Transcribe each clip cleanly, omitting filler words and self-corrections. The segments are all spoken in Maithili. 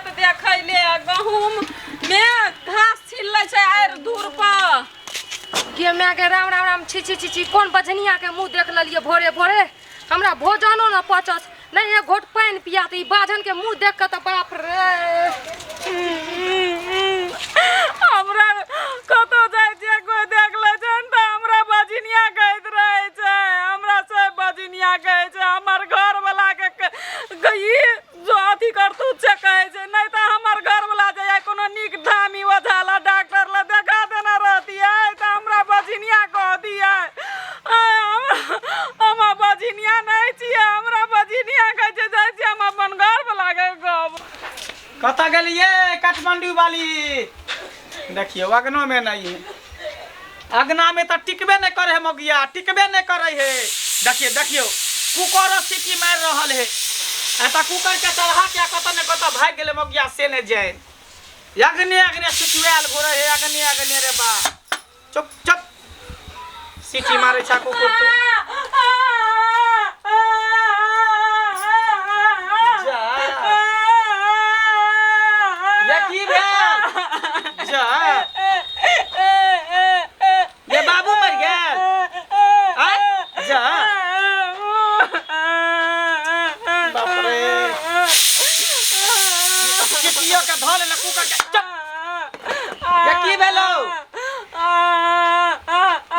खेत देखै ले गहूम मे घास छिल लै छै आड़ि धूर पर। गे माय गे, राम राम राम, छी छी छी छी, कोन बझनिया के मुंह देख लेलिए भोरे भोरे। हमरा भोजनो न पचत, नहीं एक घोट पानि पिया त ई बाझन के मुंह देख के त बाप रे। हमरा कतौ जाइ छियै कोइ देख लै छै ने तऽ हमरा बझनिया कहैत रहै छै, हमरा सब बझनिया कहै छै। हमर घरवला के ई जो अथी करतू से कहै छै, नहि तऽ हमर घरवला जे आइ कोनो नीक धामी ओझा ला डॉक्टर ला देखा देने रहतियै तऽ हमरा बझनिया कह दियै। हम बझनिया नहि छियै, हमरा बझनिया कहै छै। जाइ छियै हम अपन घरवला के कहब। कतऽ गेलियै काठमांडू वाली? देखियौ अगनो में नहीं है, अगना में तऽ टिकबे नहीं करे है मौगिया, टिकबे नहीं करे है। देखिए देखियौ कुकर सीटी मारि रहल है, एतऽ कुकर के चढ़ा के कतऽ ने कतऽ भागि गेलै मौगिया से नहि जाय। अग्ने अग्ने सिटुआयल घुरै है, अग्ने अग्ने रे बा। चुप चुप सीटी मारै छै कुकुर तू। जा ये की भेल? जा ये बाबू मर गेल? आय जा बाप रे, सीटियो के धऽ लेलक कुकर के। चुप, ये की भेलौ?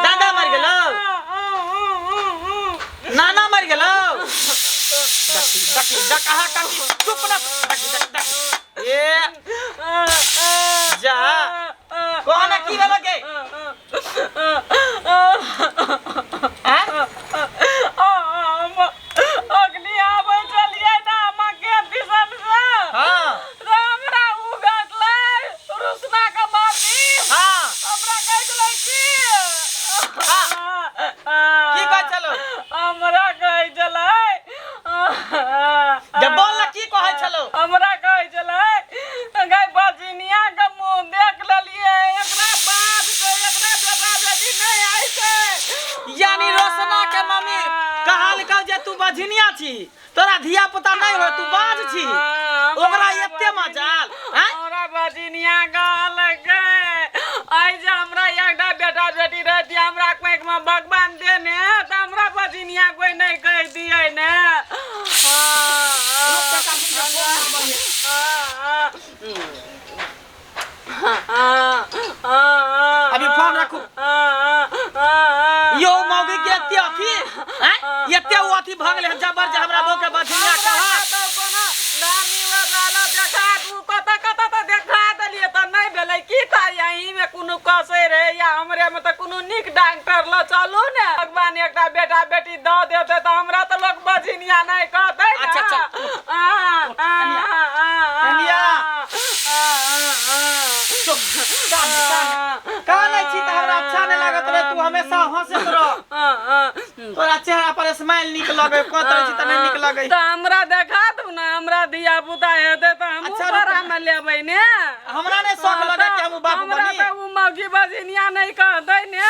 दादा मर गेलौ? नाना मर गेलौ? देखी देखी डकहा कटी, चुप ना। देखी देखी देखी ए जा कहना की भेलौ गे? आँय? अग्नि आबै छलियै ने हम खेत दिसन से। हाँ। तऽ हमरा उ भेटलै रुसना के मामी। हाँ। हमरा कहै छलै की हाँ। की कहै छलौ? हमरा कहै छलै जे बोल ना, की कहै छलौ? हमरा कहै छलै गै बजनिया के मुँह देख लेलियै, एकरा बाप छै, एकरा बेटा बेटी नहि आइ छै। यानी रोशना के मम्मी कहलकौ जे तू बझनिया छी, तोरा धिया पुता नहीं हो, तू बाज छी, ओकरा एते मजाल हैं? हमरा बजनिया कहलकै आइ जे हमरा एकटा बेटा बेटी रहती, हमरा कोइक में भगवान देने, तऽ हमरा बजनिया कोइ नहि कहि दियै ने। अभी फोन रखू। यो मौगी के एते अथी हैं? एते उ अथी भऽ गेलै हन जबर जे हमरा बहू के बझनिया कहा। नानी वाला देखा तू कतऽ कतऽ तऽ देखा देलियै तऽ नहि भेलै की तऽ यहीमे कोनो कसै रहै या हमरे मे तऽ कोनो नीक डॉक्टर लऽ चलू ने। भगवान एकटा बेटा बेटी दऽ देतै तऽ हमरा तऽ लोक बझनिया नहि कहतै ने। अच्छा, चल। कनिया। चुप, कान कान कानै छी तऽ हमरा अच्छा नहि लागत रहे, तू हमेशा हंसैत रह, तोरा चेहरा पर स्माइल नीक लगे, कहत रहै छी तऽ नहि नीक लगे। तऽ हमरा देखा दू ने, हमरा धिया पुता हेतै तऽ हमहूँ अच्छा, रुक। बड़ा मे लेबै ने। हमरा नहि शौक लगे कि हमहूँ बाप हमरा बनी। तऽ उ मौगी बजनिया नहि कहतै ने।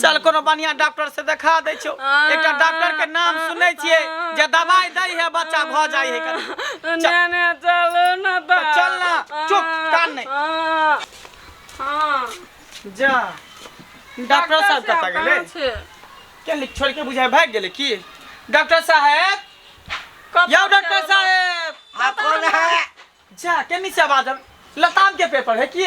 चल कोनो बढ़िया डॉक्टर से देखा दै छौ। एकटा डॉक्टर के नाम सुनै छियै जे दवाई दै है बच्चा भऽ जाइ है कनी। ने ने चलू ने तऽ। तऽ चल ना, चुप, कान नहि। हाँ। जा डॉक्टर साहब कतऽ गेलै? कहाँ छै? के लिख छोड़ के बुझाइ भागि गेलै की? डॉक्टर साहेब, कतऽ यौ डॉक्टर छै? साहेब। हाँ, कौन है? जा के नीचे आवाज लताम के पेपर है की?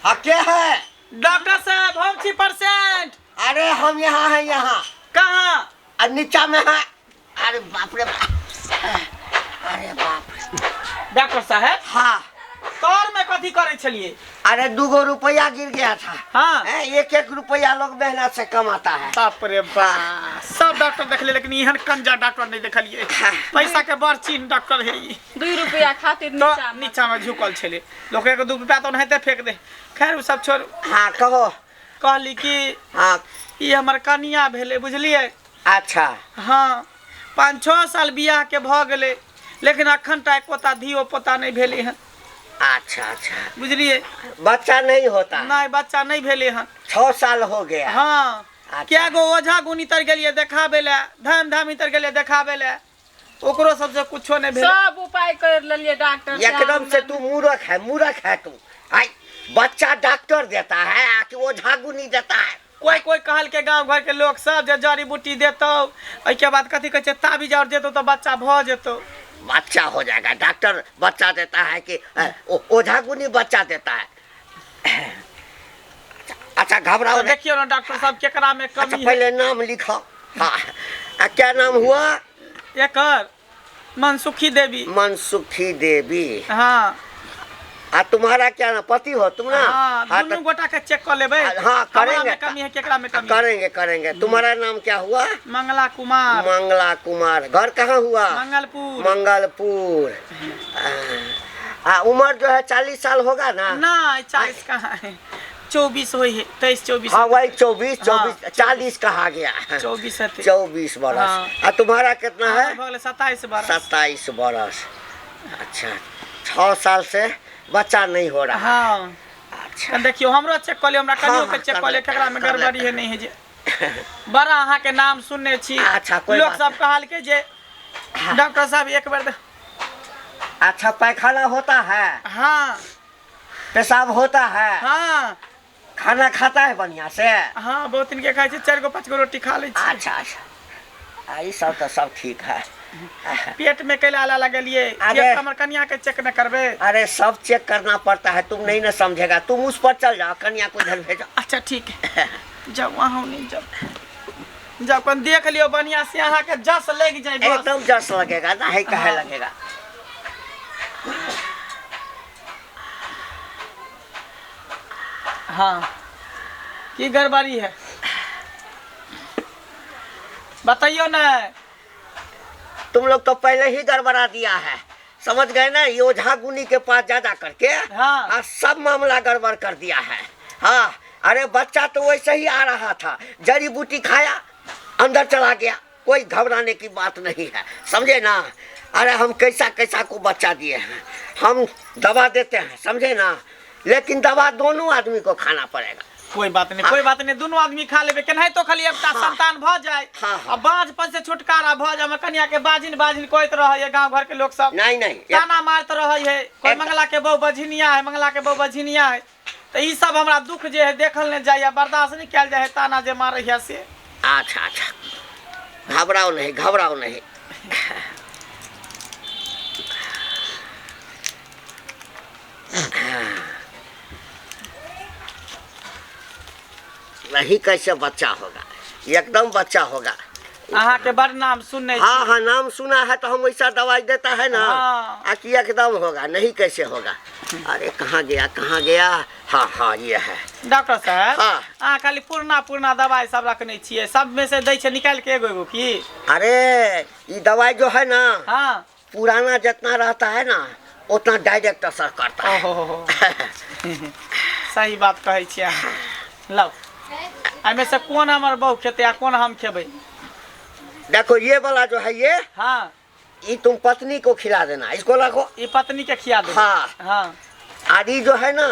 हाँ, के है? डॉक्टर साहब हम छी परसेंट। अरे हम यहाँ हैं, यहाँ। कहाँ? और नीचा में है। अरे बाप रे बाप, अरे बाप रे। डॉक्टर साहब। हाँ। तोर में कथी करे छलिए? अरे 2 रुपया गिर गया था। हाँ। हैं, 1-1 रुपया लोग मेहनत से कमाता है। बाप रे बाप, सब डॉक्टर देखले लेकिन एहन कंजा डॉक्टर नहीं देखलिए। हाँ। पैसा के बड़ चिन्ह डॉक्टर है ई। 2 रुपया खातिर तो नीचा में। नीचा में झुकल छले लोग, 1 2 रुपया तो ओनाहिते फेंक दे। खैर उ सब छोड़। हाँ कहो। कहली कि हाँ। ई हमर कनिया भेलै, बुझलिए? अच्छा। हाँ, 5-6 साल बियाह के भऽ गेलै लेकिन अखन तक एकोटा धियो पोता नहीं भेलै हन। अच्छा अच्छा। बुझलिए? बच्चा नहीं होता? नहीं, बच्चा नहीं भेलै हन। 6 साल हो गया। हाँ। अच्छा। क्या गो ओझा गुनी तर गेलिए देखाबे ले, धाम धामी तर गेलिए देखाबे ले, ओकरो सबसे कुछो नहि भेल। सब उपाय कर लेलिए डॉक्टर से। एकदम से तू मूर्ख है, मूर्ख है तू। आई बच्चा डॉक्टर देता है आकि ओझा गुनी देता है। कोई कोई कहल के गांव घर के लोग सब जे जड़ी बूटी देतौ, एहिके बाद कथी कहै छै ताबीज और देतौ तऽ बच्चा भऽ जेतौ। बच्चा हो जाएगा। डॉक्टर बच्चा देता है कि ओझा गुनी बच्चा देता है? अच्छा घबराओ तऽ नहीं। देखियौ ने डॉक्टर साहब केकरा में अच्छा कमी है। पहले नाम लिखो। हाँ, क्या नाम हुआ? एकर मनसुखी देवी। मनसुखी देवी। हाँ। आ तुम्हारा क्या नाम? पति हो तुम ना? हाँ, हाँ, दुनू तो गोटा के चेक कर लेबै। हाँ, हमरा करेंगे। में कमी है केकरा में कमी है? करेंगे करेंगे। तुम्हारा नाम क्या हुआ? मंगला कुमार। मंगला कुमार। घर कहाँ हुआ? मंगलपुर। मंगलपुर। आ उम्र जो है 40 साल होगा ना? ना 40 कहाँ है, 24 होई है, 23 24। हाँ वही 24 24 हाँ, 40 कहा गया? 24 है। 24 बरस। हाँ। आ तुम्हारा कितना है? 27 बरस। 27 बरस। अच्छा, 6 साल से बच्चा नहीं हो रहा। हाँ। अच्छा देखियो हमरो चेक कऽ लियौ, हमरा कनियो हाँ, के चेक कर कऽ लियौ, लेते केकरा हैं, में कर गड़बड़ी लेते है नहीं है जे। बड़ा अहाँ के नाम सुनने छी। अच्छा, कोई लोग बात सब कहल के जे डॉक्टर साहब एक बार अच्छा पैखाना होता है? हाँ। पेशाब होता है? हाँ। खाना खाता है बढ़िया से? हाँ, बहुत दिन के खाइ छी, 4 गो 5 गो रोटी खा लै छी। अच्छा अच्छा, ई सब तो सब ठीक है। पेट में कैला आला लगलिए? अरे। पेट हमर कनिया के चेक न करबे? अरे सब चेक करना पड़ता है, तुम नहीं ना समझेगा। तुम उस पर चल जाओ, कन्या को इधर भेजो। अच्छा ठीक है, जाओ वहाँ नहीं जाओ, जाओ कन देख लियो बढ़िया से, अहाँ के जस लग जाए बस। एकदम जस लगेगा ना, है कहे हाँ। लगेगा। हाँ की गड़बड़ी है बताइयो ना। तुम लोग तो पहले ही गड़बड़ा दिया है, समझ गए ना? ये ओझा गुनी के पास जा जा करके हाँ। आ, सब मामला गड़बड़ कर दिया है। हाँ, अरे बच्चा तो वैसे ही आ रहा था, जड़ी बूटी खाया अंदर चला गया, कोई घबराने की बात नहीं है, समझे ना? अरे हम कैसा कैसा को बच्चा दिए हैं, हम दवा देते हैं, समझे ना? लेकिन दवा दोनों आदमी को खाना पड़ेगा। कोई बात नहीं, कोई बात नहीं, दोनों आदमी खा लेबे, केनाहितो खाली एकटा संतान भ जाए। हाँ, हाँ। आ बाँझपन से छुटकारा भ जाए। हमर कनिया के बाजिन बाजिन कहैत रहै है गांव घर के लोग सब, नहीं नहीं, ताना मारत रहै है, कोई मंगला के बहु बझिनिया है, मंगला के बहु बझिनिया है। तो ई सब हमरा दुख जे है देखल नहीं जाइए, बर्दाश्त नहीं कयल जाए है ताना जे मारै है से। अच्छा अच्छा, घबराओ नहीं, घबराओ नहीं। नहीं कैसे बच्चा होगा, एकदम बच्चा होगा। अहाँ के बड़ नाम सुनने छी। हाँ हाँ, नाम सुना है तो हम ऐसा दवाई देता है ना। हाँ। आकि एकदम होगा, नहीं कैसे होगा। अरे कहाँ गया कहाँ गया? हाँ हाँ ये है। डॉक्टर साहब हाँ। अहाँ खाली पुरना पुरना दवाई सब रखने छियै, सब में से दै छै निकालि के एगो एगो की? अरे ये दवाई जो है ना, हाँ, पुराना जितना रहता है ना उतना डायरेक्ट असर करता है। ओहो सही बात कहै छियै अहाँ। लाउ एहिमे से कोन हमर बहू खेतै आ कोन हम खेबै? देखो ये वाला जो है ये, हाँ, ये तुम पत्नी को खिला देना, इसको रखो। ये पत्नी के खिया देबै। हाँ। हाँ। आदि जो है ना,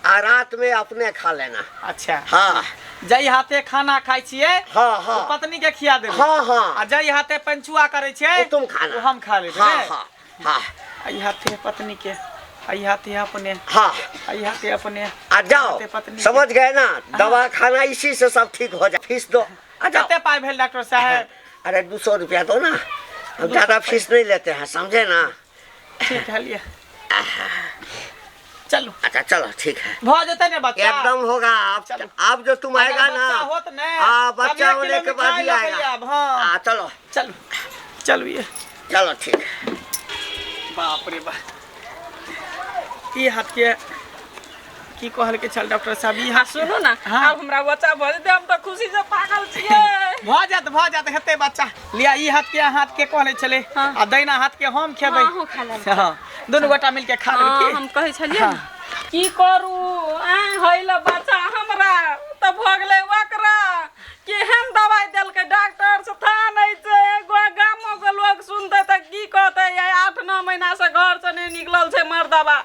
आ रात में अपने खा लेना। अच्छा। हाँ। जै हाथे खाना खाइ छियै, हाँ हाँ, ओ पत्नी के खिया देबै। हाँ हाँ। आ जै हाथे पंचुआ करै छियै, ओ तुम खाना, ओ हम खा लेबै। हाँ हाँ हाँ। आई हाथे पत्नी के, आई हाथे अपने, हाँ, आई हाथे अपने। आ जाओ, पत्नी के। समझ गए ना? दवा खाना इसी से सब ठीक हो जाए। फीस दो, आ जाओ। कते पाइ भेल डॉक्टर साहब? अरे 200 रुपया दो ना, हम ज्यादा फीस नहीं लेते हैं, समझे ना? ठीक है लिया, चलो। अच्छा चलो ठीक है, भ जेतै ने बच्चा? एकदम होगा। आप चलो। आप जो तुम आएगा ना, बच्चा होत ने, हाँ, बच्चा तब एक होने के किलो बाद ही मिठाई लऽ के आएगा। आयब, हाँ। हाँ चलो चलो चलो ये चलो ठीक है। बाप रे बाप, ई हाथ के की कहल के छल डॉक्टर साहब? ई हाथ सुनू ना। हाँ। आब हमरा बच्चा भऽ जेतै, हम तऽ खुशी से पागल छियै। भऽ जायत, भऽ जायत, हेतै बच्चा। लिया ई हाथ के, हाथ के कहले छलै। हाँ। आ दहिना हाथ के हम खेबै। हाँ, अहूँ खा लेब। हाँ, दुनू गोटा मिल के खा लेबै। हाँ, की? हम कहै छलियै हाँ। ने, की करू आँय, होइल बच्चा हमरा तऽ भऽ गेलै ओकरा। केहन दवाइ देलकै डॉक्टर से था नहि छै। एगो गामो के लोग सुनतै तऽ की कहतै? 8-9 महीना से घर से नहि निकलल छै मर्दबा।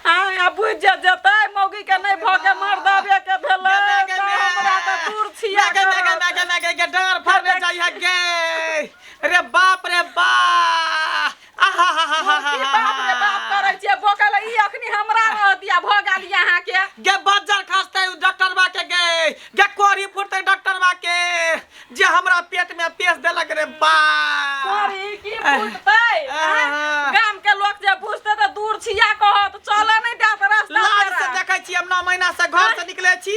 आँय, आ बुझि जे जेतै मौगी के नहि भऽ के मर्दबे के भेलै गे, गे, तऽ हमरा तऽ दूर छिया गे, गे, गे, करत। गे, गे, गे, गे, डर फरने जाइ है गे। रे बाप रे बाप, गे कोरी फुटतै डॉक्टरवा के जे हमरा पेट में पेश देलक रे बा। कोरी की फुटतै? आहा। गाम के लोग जे बुझतै तऽ दूर छिया कहत, चलऽ नहि देत रास्ता। लाज से पेरा। देखै छी, हम 9 महीना से घर से निकले छी,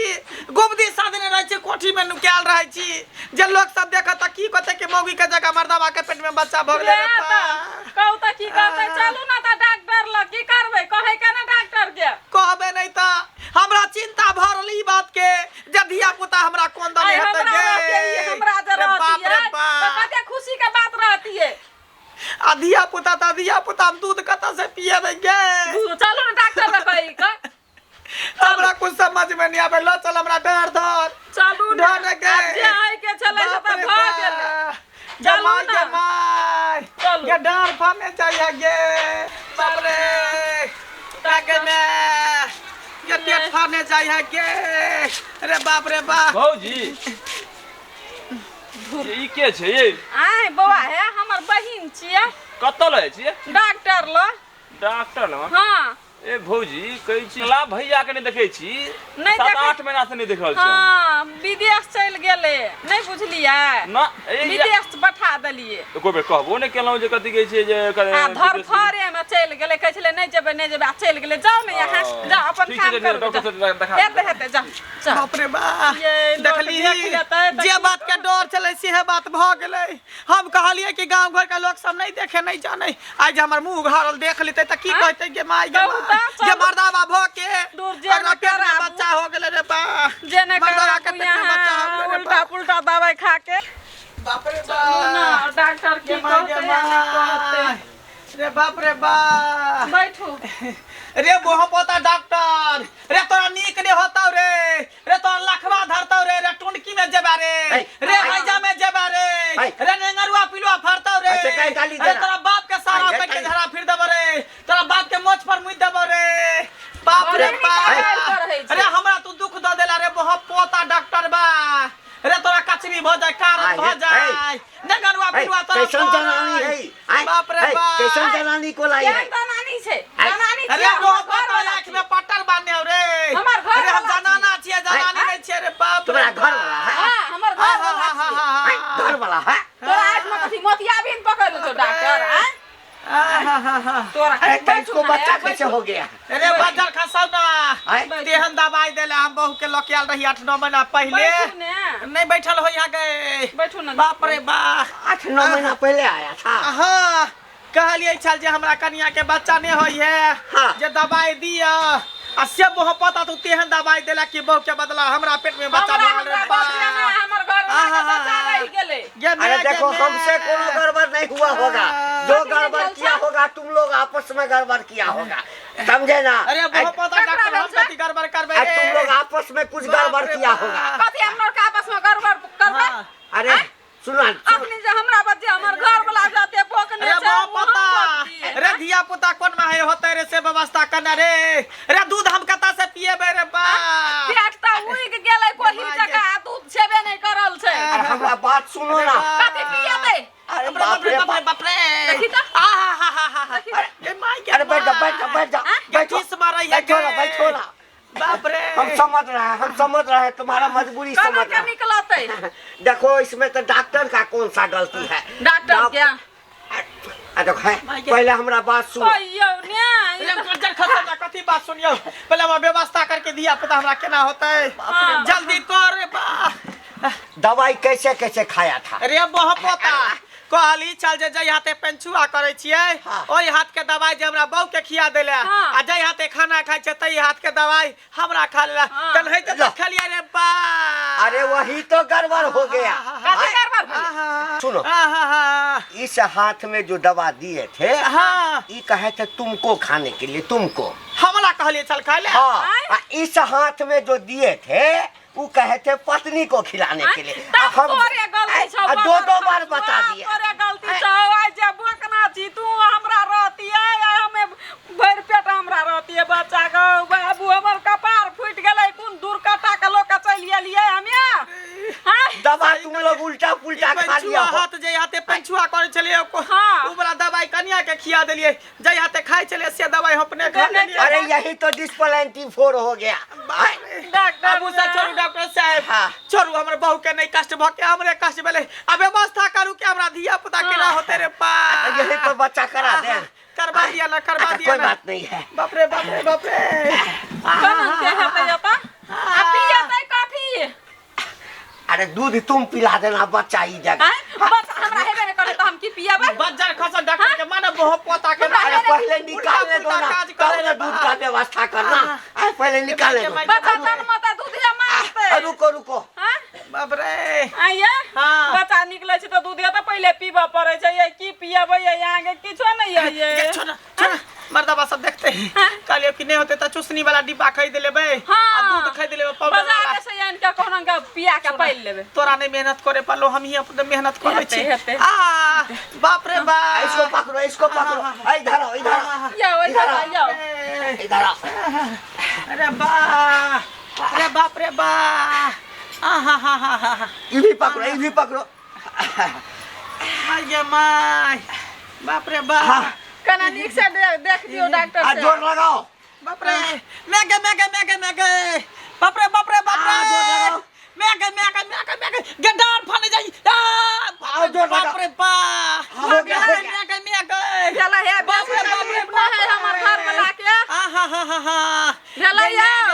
गुबदी साधने रहै छी, कोठी में नुकायल रहै छी, जे लोग सब देखत तऽ की कहतै कि मौगी के जगह मर्दवा के पेट में बच्चा भऽ गेलै रे ले बा। तऽ कहू तऽ की कहतै? चलू ने तऽ डॉक्टर लग, की करबै? कहै के ने डॉक्टर के। कहबै नहि तऽ हमरा चिंता भऽ रहल ई बात के जे धिया पुता हमरा कोन दने आइ हेतै हमरा गे। रहतियै, ई हमरा जे रे बाप रे रहतियै तऽ बाप। कते खुशी के बात रहतियै। आ धिया पुता तऽ धिया पुता, हम दूध कतऽ से पियेबै गे? चलू ने डॉक्टर लग कहि कऽ। हमरा कुछ समझ में नहीं आवे, लो चल हमरा डर धर। चलू ने। डर गे। आब जे होइ के छलै से बाप तऽ रे भऽ गेलै। बाप। चलू गे माय ने। गे माय। चलू। गे डर फाने चाहिए गे, बाप रे गे मैं गे पेट फाने चाहिए गे, अरे बाप रे बाप। भौजी, ई के छै ये? आय बौआ, हे हमर बहिन छियै। कतऽ रहै छियै? डॉक्टर लग। डॉक्टर लग? हाँ। ए भौजी, कहै छी लाभ भैया के नहि देखै छी? नहि 7 देखै- 8 महीना से नहि देख रहल छी हम। हाँ, विदेश चलि गेलै, नहि बुझलियै? ना ए या- विदेश पठा देलियै। एको बेर कहबो नहि केलहुँ जे कथी कहै छियै जे आ धरफरे में चलि गेलै, कहै छलै नहि जेबै नहि जेबै, आ चलि गेलै। जाउ ने यहाँ, जाउ अपन ठीक छै, काम करू। डॉक्टर से जाउ। देखा। हेतै हेतै, जाउ जाउ। बाप रे बाप। ये लोक देखली देख लेतै तऽ जे की बात के डर छलै सेहे बात भऽ गेलै। हम कहलियै कि गांव घर के लोग सब नहीं देखे नहीं जाने, आज हमर मुंह उघारल देख लेते तऽ की आँय? कहते? गे माय गे कहू माय, तऽ, गे चलू। मर्दावा भ के दूर जे अगला ने पेट में कराबू। बच्चा हो गेलै रे बा। जे ने मर्दावा के कराबू पेट में बच्चा हो यहाँ गेलै रे उल्टा बा। पुल्टा दवाई खा के। बाप रे चलू ने। बा डॉक्टर गे की माय गे कहतै आ नहि कहतै। माय रे, बाप रे बा। बैठू। रे बोह पोता डॉक्टर रे, तोरा नीक नहीं होतौ रे, रे तोरा लखवा धरतौ रे, रे टुनकी में जेबा रे, ऐ, रे ऐ, हैजा में जेबा रे, ऐ, रे नेंगरुआ पिलुआ फरतौ रे। ऐसे काहे गाली रे देना? तोरा बाप के सारा ऐ, पेट के ऐ, झरा फिर देबो रे, तोरा बाप के मोछ पर मुइ देबो रे। बाप रे अरे, बाप। गाली करै छै। अरे हमरा तू दुख द देला रे बोह पोता डॉक्टर बा रे, तोरा कचरी भ जाय कारण ऐ, भ ऐ, जाय नेंगरुआ ऐ, पिलुआ तोरा कैसन जनानी है ऐ, बाप रे ऐ, बाप। कैसन जनानी को लाई है? केहन जनानी छै? ऐ, जनानी अरे छियै, वो हमर पता घरवाला आँख छियै। में पट्टर बांधने हो रे। हमर घर अरे हम वाला जनाना छियै, जनानी ऐ? नहीं छियै रे बाप रे। तुम्हारा घर वाला है? हाँ, हमर घर वाला छियै। ऐ, घर वाला है? तोरा आँख में कथी मोतियाबिंद पकड़ल छौ डॉक्टर? आँय? तोरा अरे तो बैठू इसको ने, बच्चा बैठू। कैसे हो गया? अरे बजर खसाउ ना। ऐ, तेहन दवाई देला, हम बहू के लऽ के आयल रही 8-9 महीना पहिले। बैठू ने। नहीं बैठल हो यहाँ गए। बैठू ने। बाप रे बाप। 8-9 महीना पहले आया था? हाँ, कहलियै छल जे हमरा कनिया के बच्चा नहीं होई है, हाँ। जे दवाई दिया, आ से बहू पता तू तेहन दवाई देला कि बहू के बदला हमरा पेट में बच्चा हमरा भऽ गेल रे हमरा बा। बच्चा ना, हमर घर वाला के बच्चा रहि गेलै। गे अरे माय, गे देखो, माय। हमसे कोनो गड़बड़ नहीं हुआ होगा, जो कथी गड़बड़ भेल किया छौ? होगा तुम लोग आपस में गड़बड़ किया होगा, समझे ना? अरे ऐ, बहू पता ककरा डॉक्टर, हम भेल छौ? कथी गड़बड़ करबै ऐ, रे? तुम लोग आपस में कुछ बाप गड़बड़ रे किया बाप। होगा। कथी हम लोग आपस में गड़बड़ करबै? हाँ। अरे सुनो सुनो, अखनी जे हमरा बच्चे हमर घर वाला जाते पोकने अरे छै, बहू ओ हम पता पोसतियै। रे, धिया पुता कोन में है होते रे से व्यवस्था करना रे, रे दूध हम कता से पिएबे रे बा? पेट तऽ उगि गेलै कोही माय जकाँ, दूध छेबे नहि करल छै। अरे हमरा बात सुनो ना। कथी पियेतै? अरे बाप रे बाप रे बाप रे बाप रे। देखी तऽ। आ हा हा हा हा हा। देखी तऽ। गे my गे अरे बैठ जा, बैठ जा, बैठ जा। हाँ? गे बैठो। किस मारै है बैठो गे? ना, बैठो ना। बाप रे। हम समझ रहे हैं, हम समझ रहे हैं, तुम्हारा मजबूरी केना समझ के रहे हैं। निकलतै? देखो, इसमें तो डॉक्टर का कौन सा गलती है? डॉक्टर क्या? आ देखो है, पहले हमरा बात सुनो। कहियौ ने। रे गज्जर खसौ ना, कथी बात सुनियौ? पहले हमरा व्यवस्था करके दिया पता हमरा केना होतै। हाँ। जल्दी कर रे बा। दवाई कैसे कैसे खाया था? रे बह पोता, कहली चल जे जै हाथे पेंचुआ करै छियै हाँ। ओहि हाथ के दवाई जे हमरा बहू के खिया देले, हाँ। आ जै हाथे खाना खाइ छै तै हाथ के दवाई हमरा खा लेला। हाँ। तेनाहिते लो। तऽ खेलियै रे बा। अरे वही तो गड़बड़ हो गया। कथी गड़बड़ भेलै? सुनो। आहा। इस हाथ में जो दवा दिए थे, हाँ। ये कहे थे तुमको खाने के लिए, तुमको। हमरा कहलिए चल खाइ ले। हाँ। आय? आ इस हाथ में जो दिए थे वो कहे थे पत्नी को खिलाने के लिए। आ तब तोरे गलती छौ। आ दो दो बार बता दिया। तोरे गलती छौ। आइ जे बोकना छी तू, हमरा रहतियै आ हमे भरि पेट हमरा रहतियै बच्चा गौ बाबू। हमर कपार फुटि गेलै, कोन दुर्घटना के लऽ के चलि एलियै हमे? आँय? दवा तुम लोग उल्टा पुल्टा खा पंचुआ लिया हो। हाथ जे हाथे पंचुआ करै छलियै हाँ। उ वाला दवाई कनिया के खिया देलियै, जै हाथे खाइ छलियै से दवाई हम अपने खा लेलियै। अरे यही तो डिस्प्लेंटी फोर हो गया। बाप रे। डॉक्टर आबू से छोड़ू डॉक्टर साहब। हाँ। छोड़ू, हमर बहू के नहीं कष्ट भ के हमरे कष्ट भेलै। आ व्यवस्था करू कि हमरा धिया पुता केना होते रे पा। यही पर बच्चा करा दे। करवा दिया ना, करवा अच्छा, दिया कोई ना। बात नहीं है। बाप रे बाप रे बाप रे। कोना के हेतै एतऽ? आ पियतै कथी? अरे दूध तुम पिला देना बच्चा ही जगह। आँय? बस हमरा हेबे नहि करै तऽ हम की पियबै? बज्जर खसल डॉक्टर के माने बहु पोता के। हमरा अरे पहले निकालने दो उल्टा ना, काज तब करे ना रे दूध बा। का व्यवस्था करना। अरे पहले निकालने दो। बच्चा जन्मतै दूधे मांगतै। अरे रुको रुको। आँय? बाप रे। आँय? हाँ। बच्चा निकलै छै तऽ दूधे तऽ पहिले पीबऽ पड़ै छै। ये की पियबै ये? अहाँके किछो नहि ये। ये छोड़ छोड़, मर्दबा सब देखते हैं। कहलियो कि नहीं होते तो चुसनी वाला डिब्बा खरीद लेबै। हाँ। आ दूध खरीद लेबै पाउडर बाजार वाला। से आनि कऽ कहुना कऽ पिया कऽ पालि लेबै। तोरा नहीं मेहनत करे पालो, हम ही अपने मेहनत करे हेतै, छी। हेतै। आ बाप रे बाप। इसको पकड़ो, इसको पकड़ो। इधर आओ, इधर आओ। यौ, इधर आओ। यौ। इधर आओ। अरे बा, अरे बाप रे बा। आ हा हा हा हा। ये भी पकड़ो, ये भी पकड़ो। My गे my, बाप रे बा। हाँ। कना नीक से देख दियौ डॉक्टर आ से। जोर लगाओ। बाप रे, मैं गे मैं गे मैं गे मैं गे, बाप रे बाप रे बाप आ, जोर रे। लगाओ। मैं गे मैं गे मैं गे मैं गे, गड्ढा फन जाई। आ आओ, जोर लगाओ। बाप रे बा। हाँ, हो गया, हो गया। मैं गे मैं गे। भेलै हे, बाप रे बाप रे बाप रे, हमर घर वाला के। आ हा हा हा हा। भेलै यौ। हाँ,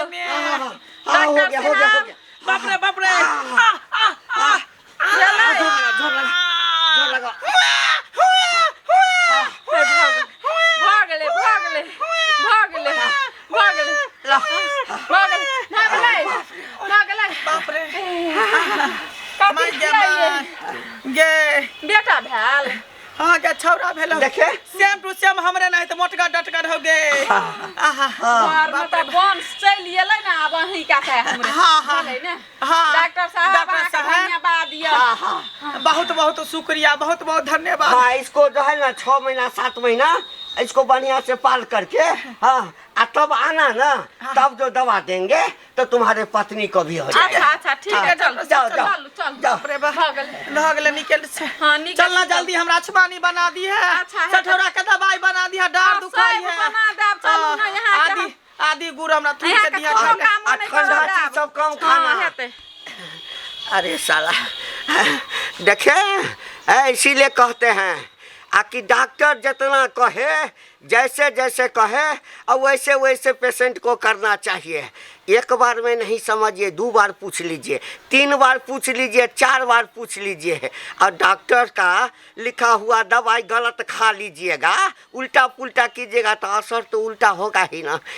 हाँ, हो गया हो गया हो गया। बाप रे बाप रे। आ आ आ। भेलै। जोर लगाओ, जोर लगाओ, जोर लगाओ। हे भऽ गेलै, भऽ गेलै, भऽ गेलै, भऽ गेलै, ला। भऽ गेलै, भऽ गेलै, भऽ गेलै। बाप रे। कथी my गे खिलाइए? My गे। बेटा भेल? हाँ गे, छौरा भेल। देखे। सेम टू सेम हमरे नहीं तो मोटका डटकर हो गए। आहा। घर में तऽ वंश चलि एलै ने, आब अहीं का है हमरे। हाँ, हाँ। भेलै ने? हाँ। डॉक्टर साहब, डॉक्टर अहाँके साहब। धन्यवाद यऽ। हाँ हाँ। बहुत बहुत शुक्रिया, बहुत बहुत धन्यवाद। हाँ, इसको जो है ना 6 महीना 7 महीना इसको बढ़िया से पाल करके, हाँ, आ तब आना ना, तब जो दवा देंगे तो तुम्हारे पत्नी को भी हो जाएगा। अच्छा अच्छा, ठीक है, चल जाओ, जाओ। चल चल। जाओ। बाप रे बाप। भऽ गेलै। भऽ गेलै, निकल से। हाँ, निकल चलना से। जल्दी, हमरा छुमानी बना दी है। अच्छा, है। सठौरा के दवाई बना दी है, डार आब दुखाई सब है। बना देब, चलू ना यहाँ के। आदि आदि गुड़ हमरा थूक यहाँ के के दिया। कोनो खाइले। कामो आ नहि ठंडा करऽ चीज देब। सब कम खाना। हाँ, हेतै। अरे साला, देखे, इसीलिए कहते हैं आ कि डॉक्टर जितना कहे, जैसे जैसे कहे और वैसे वैसे पेशेंट को करना चाहिए। एक बार में नहीं समझिए, 2 बार पूछ लीजिए, 3 बार पूछ लीजिए, 4 बार पूछ लीजिए। और डॉक्टर का लिखा हुआ दवाई गलत खा लीजिएगा, उल्टा पुल्टा कीजिएगा तो असर तो उल्टा होगा ही ना।